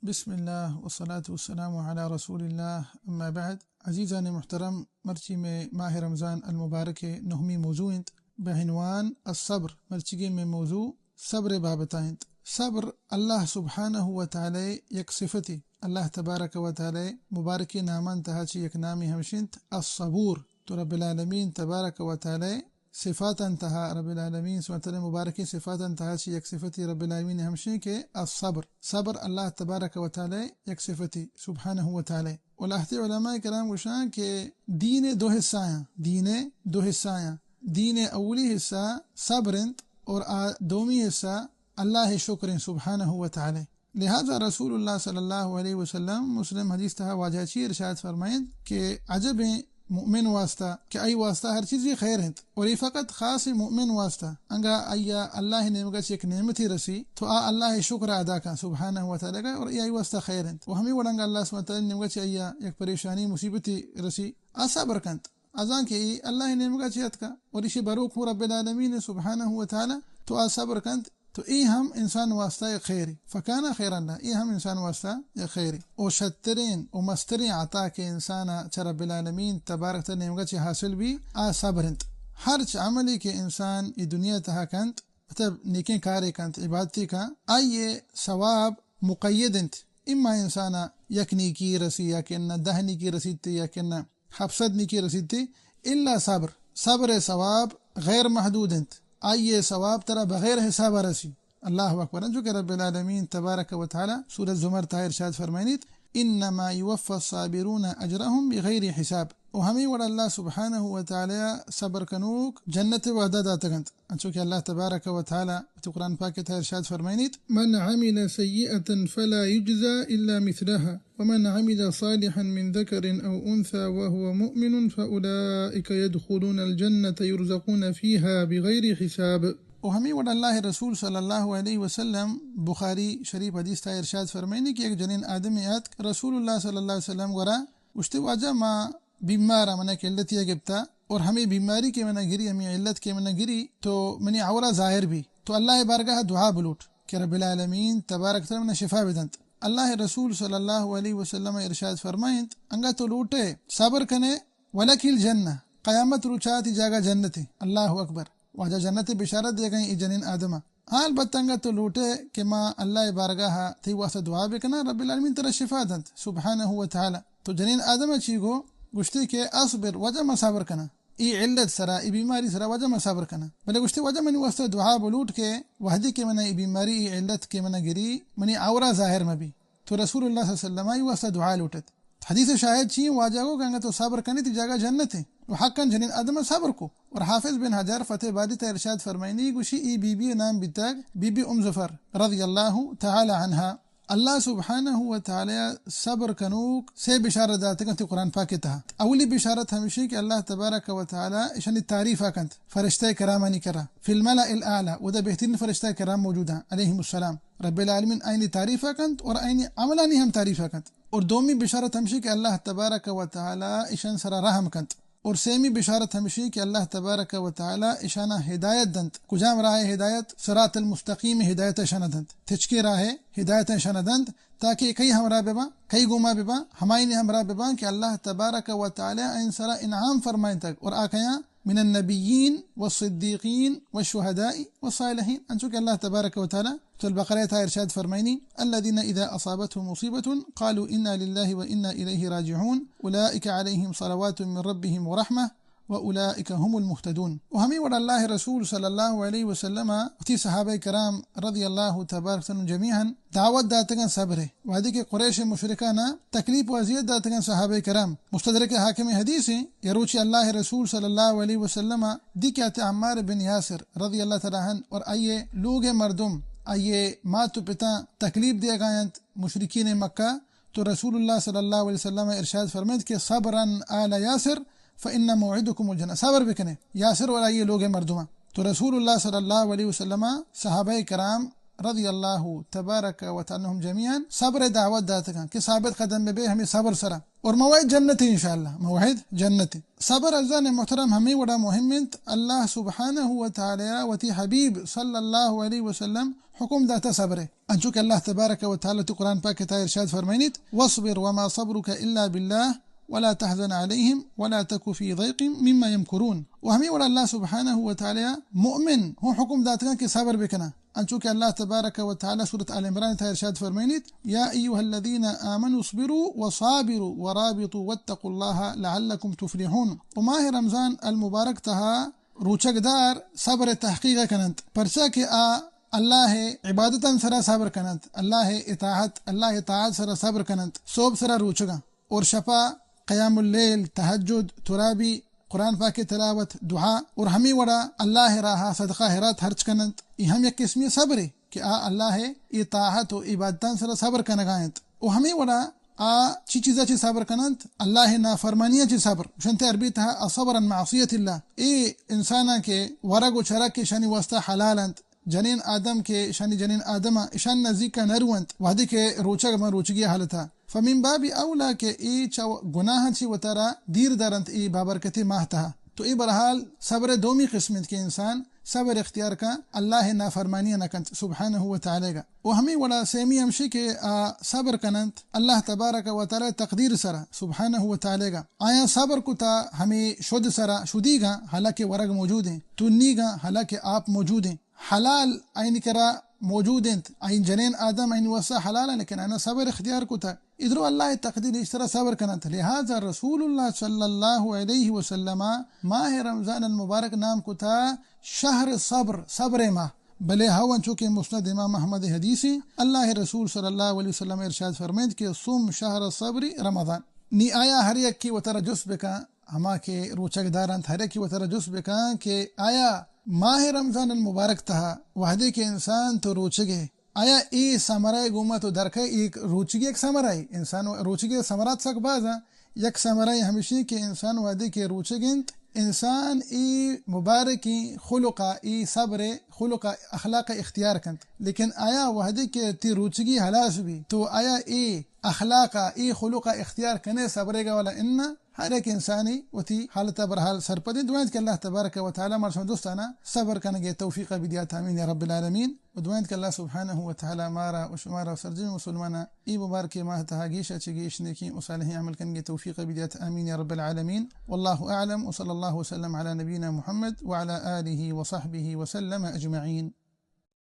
بسم اللہ والصلاة والسلام علی رسول اللہ، اما بعد۔ عزیزان محترم، مرچی میں ماہ رمضان المبارک نہمی موضوع انت بعنوان الصبر۔ مرچیگیں میں موضوع صبر بابتا انت۔ صبر اللہ سبحانہ و تعالی یک صفتی، اللہ تبارک و تعالی مبارکیں نامان تہا چہ یک نامی ہمش انت الصبور۔ تو رب العالمین تبارک و تعالی صفاتاں تہا، رب العالمین سبحانہ و تعالی مبارکیں صفاتاں تہا چہ یک صفتی رب العالمین ہمشیں کہ الصبر، صبر اللہ تبارک و تعالی یک صفتی سبحانہ و تعالی۔ و لہتے علماء کرام گوشاں کہ دین دو حصہ آیاں، دین دو حصہ آیاں۔ دین اولی حصہ صبر انت اور آ دومی حصہ اللہ شکر انت سبحانہ و تعالی۔ لہذا رسول اللہ صلی اللہ علیہ وسلم مسلم حدیث تہا واجہ چی ارشاد فرمائنت کہ عجبیں مؤمن واسطہ کہ آئی واسطہ ہر چیزی خیر انت، اور اے فقط خاص مؤمن واسطہ۔ انگا آئیا اللہ نیمگا چہ یک نعمتی رسی تو آ اللہ شکر ادا کن سبحانہ و تعالی کا، اور اے آئی واسطہ خیر انت۔ و ہمیں وڑ انگا اللہ سبحانہ و تعالی نیمگا چہ آئیا یک پریشانی مصیبتی رسی، آ صبر کنت۔ ازاں کہ اے اللہ نیمگا چہ اتکا اور ایشی بروک ہوں رب العالمین سبحانہ و تعالی، تو آ صبر کنت، تو اے ہم انسان واسطہ یک خیری، فکان خیرا لہ، اے ہم انسان واسطہ یک خیری۔ او شترین او مسترین عطا کہ انسان چہ رب العالمین تبارک تعالی نیمگا چہ حاصل بی، آ صبر انت۔ ہرچ عملی کہ انسان اے دنیا تہا کنت، مطلب نیکیں کارے کنت، عبادتے کنت، آئیے ثواب مقید انت۔ اما انسانا یک نیکی رسی یا کہ نہ دہ نیکی رسیت یا کہ نہ ہپت سد نیکی رسیت، الا صبر۔ صبر ثواب غیر محدود انت۔ آئیے ثواب ترا بغیر حساب رسی۔ اللہ اکبر۔ انچو کہ رب العالمین تبارک و تعالی سورۃ زمر تہا ارشاد فرمائنیت، انما یوفی الصابرون اجرهم بغیر حساب۔ و ہمیں وڑ اللہ سبحانہ و تعالی صبر کنوک جنت وعدہ داتگنت۔ انچو کہ اللہ تبارک و تعالی وتی قرآن پاک تہا ارشاد فرمائنیت، من عمل سیئة فلا یجزی الا مثلها ومن عمل صالحا من ذکر او انثی وهو مؤمن فاولئک یدخلون الجنة یرزقون فیها بغیر حساب۔ و ہمیں وڑ اللہ رسول صلی اللہ علیہ وسلم بخاری شریف حدیث تہا ارشاد فرمائنی کہ یک جنین آدمی آتک رسول اللہ صلی اللہ علیہ وسلم گورا، گوشتی، واجہ ما بیمار آں، منا یک علتی ء گپتا، اور ہمے بیماری کہ منا گری، ہمے علت کہ منا گری، تو منی عورا ظاہر بی، تو اللہ ء بارگاہ ء دعا بلوٹ کہ رب العالمین تبارک تعالی منا شفا بدنت۔ اللہ ء رسول صلی اللہ علیہ وسلم ء ارشاد فرمائنت، انگا تو لوٹے صبر کنے، ولک الجنہ، قیامت روچا تی جاگہ جنت ء۔ اللہ اکبر۔ واجہ جنت ء بشارت دیگا ایں اے جنین آدم ء۔ ہاں، البتہ انگت تو لوٹے کہ ما اللہ ء بارگاہ ء تئی واسطہ دعا بکناں، رب العالمین ترا شفا دنت سبحانہ و تعالی۔ تو جنین آدم ء چی گو؟ گوشتی کہ اصبر، واجہ ما صبر کناں۔ ای علت سرا، ای بیماری سرا واجہ ما صبر کناں۔ بلے گوشتی واجہ منی واسطہ دعا بلوٹ کہ وہدی کہ منا ای بیماری، ای علت کہ منا گری، منی عورا ظاہر مبی۔ تو رسول اللہ صلی اللہ علیہ وسلم آئی واسطہ دعا لوٹت۔ حدیث شاہد چی؟ واجہ گو کہ انگا تو صبر کنی تی جاگہ جنت ہے۔ و حقاً جنین آدم صبر کو۔ اور حافظ بن حجر فتح باری تا ارشاد فرمائنی، گوشی ای بی بی نام بیتگ بی بی ام زفر رضی اللہ تعالی عنہا۔ اللہ سبحانہ و تعالی صبر کنوک سے بشارت داتگ انت قرآن پاک تہا۔ اولی بشارت ہمیشی کہ اللہ تبارک و تعالی اشانی تعریف کنت فرشتہ کرامانی کرا، فی الملأ الاعلی، ودا بہترین فرشتہ کرام موجود ہیں علیہم السلام۔ رب العالمین آئینی تعریف کنت اور آئینی عملانی ہم تعریف کنت۔ اور دومی بشارت ہمشی کہ اللہ تبارک و تعالی اشان سرا رحم کنت۔ اور سیمی بشارت ہمشی کہ اللہ تبارک و تعالی اشانا ہدایت دنت۔ کجام راہ ہدایت؟ صراط المستقیم ہدایت اشانا دنت۔ تچکے راہ ہدایت اشانا دنت تاکہ کئی ہمراہ بباں، کئی گوما بباں، ہمائینی ہمراہ بباں کہ اللہ تبارک و تعالی ان سرا انعام فرمائنتگ۔ اور آ کیاں؟ من النبیین والصدیقین والشہداء والصالحین۔ انچو کہ اللہ تبارک و تعالی سورۃ البقرہ تہا ارشاد فرمائنی، الذین اذا اصابتهم مصیبة قالوا انا للہ و انا الیہ راجعون، اولئک علیہم صلوات من ربہم ورحمہ و اولئک هم المہتدون۔ و ہمیں وڑ اللہ رسول صلی اللہ علیہ وسلم وتی صحابہ کرام رضی اللہ تبارک عنہم جمیعاً دعوت داتگاں صبر ء۔ وہدے کہ قریش مشرکانا تکلیف و اذیت داتگاں صحابہ کرام۔ مستدرک حاکم حدیث ہیں، یہ روچی اللہ رسول صلی اللہ علیہ وسلم دی کہ آتے عمار بن یاسر رضی اللہ تعالی عنہ اور آئیے لوگ مردم، آئیے مات و پتا تکلیف دیگا انت مشرکین مکہ، تو رسول اللہ صلی اللہ علیہ وسلم ارشاد فرمائیت کہ صبرا آل یاسر فإن موعدكم الجنة، صبر بکنے یاسر اور آئیے لوگ مردماں۔ تو رسول اللہ صلی اللہ علیہ وسلم صحابہ کرام رضی اللہ تبارک و تعالی عنہم جمیعا صبر دعوت داتگاں کہ ثابت قدم بہ بے ہمیں صبر سرا۔ اور موعد جنت انشاءاللہ، موعد جنت۔ صبر عزیزان محترم ہمیں وڑا مہم انت، اللہ سبحانہ و تعالی وتی حبیب صلی اللہ علیہ وسلم حکم داتا صبر ہے۔ انچو کہ اللہ تبارک و تعالی تو قرآن پاک تا ارشاد فرمائنیت، "واصبر وما صبرك الا بالله ولا تحزن عليهم ولا تك في ضيق مما يمكرون"۔ و ہمیں وڑا اللہ سبحانہ و تعالی مؤمن ہوں حکم داتگاں کہ صبر بکنا۔ انچو کہ اللہ تبارک و تعالی سورۃ آل عمران تا ارشاد فرمائنیت، "يا أيها الذين آمنوا اصبروا وصابروا ورابطوا واتقوا الله لعلكم تفلحون"۔ و ماہ رمضان المبارک تہا روچگ دار صبر تحقیق کننت، پرچا کہ آ اللہ عبادتاں سرا صبر کننت، اللہ اطاعت، اللہ طاعت سرا صبر کننت، صبح سرا روچگاں اور شپا قیام اللیل، تہجد، ترابی، قرآن پاک تلاوت، دعا اور ہمیں وڑا اللہ راہا صدقہ خیرات ہرچ کننت۔ یہ ہم یک قسمی صبرے کہ آ اللہ اطاعت و عبادتاں سرا صبر کنگا انت۔ و ہمیں وڑا آ چی چیزا چی صبر کننت؟ اللہ نافرمانیاں چی صبر۔ گوشنت عربی تہا الصبر عن معصیت اللہ۔ اے انساناں کہ ورگ و چرگ کہ شانی واسطہ حلال انت، جنین آدم کہ شانی جنین آدم اشان نزیکا نروانت، وہدے کہ روچگ من روچگی حالتا۔ فمن باب اولا کہ اے چا گناہ چی وتارا دیر دارنت اے بابرکتی ماہ تہا۔ تو اے برحال صبر دومی قسم انت کہ انسان صبر اختیار کن، اللہ نافرمانی نہ کنت سبحانہ و تعالی گا۔ و ہمیں وڑا سیمی ہمشی کہ آ صبر کننت اللہ تبارک و تعالی تقدیر سرا سبحانہ و تعالی گا۔ آیاں صبر کتا ہمیں شد سرا شدیگا، حالانکہ ورگ موجود ہیں، تنیگا، حالانکہ آپ موجود ہیں، حلال آئین کرا موجود انت، آئین جنین آدم آئین واسطہ حلال ہیں، لیکن آنا صبر اختیار کتا۔ ادرو اللہ تقدیر اشترا صبر کننت۔ لہذا رسول اللہ صلی اللہ علیہ وسلم ماہ رمضان المبارک نام کتا شہر صبر، صبر ماہ۔ بلے ہو انچو کہ مسند امام احمد حدیث ہیں، اللہ رسول صلی اللہ علیہ وسلم ارشاد فرمائیت کہ صم شہر الصبر رمضان۔ نی آیا ہر یک کی وترا جست بکن، ہما کہ روچگ دارنت، ہر یک کی وترا جست بکن کہ آیا ماہ رمضان المبارک تہا وہدے کہ انسان تو روچگے، آیا اے ثمرہ گوما تو درکے؟ ایک روچگی ایک ثمرہ ہے، انسان روچگی ثمرات سک باز ہیں۔ یک ثمرہ ہمشی کہ انسان وہدے کہ روچگ انت، انسان ای مبارکی خلقا، ای صبر خلقا، اخلاق اختیار کنت۔ لیکن آیا وہدے کہ تی روچگی ہلاس بی تو آیا ای اخلاقا، ای خلقا اختیار کنے صبرے گا والا؟ انا۔ ہر یک انسانی وتی حالتا برحال سرپدیں۔ دعائیں کہ اللہ تبارک و تعالی مارا شما دوستانا صبر کنگے توفیق بدیات، آمین یا رب العالمین۔ و دعائیں کہ اللہ سبحانہ و تعالی مارا و شمارا و سرجمیں مسلمانا ای مبارکیں ماہ تہا گیشا چہ گیش نیکیں و صالحیں عمل کنگے توفیق بدیات، آمین یا رب العالمین۔ واللہ اعلم، وصلی اللہ وسلم علی نبینا محمد وعلی آلہ وصحبہ وسلم اجمعین۔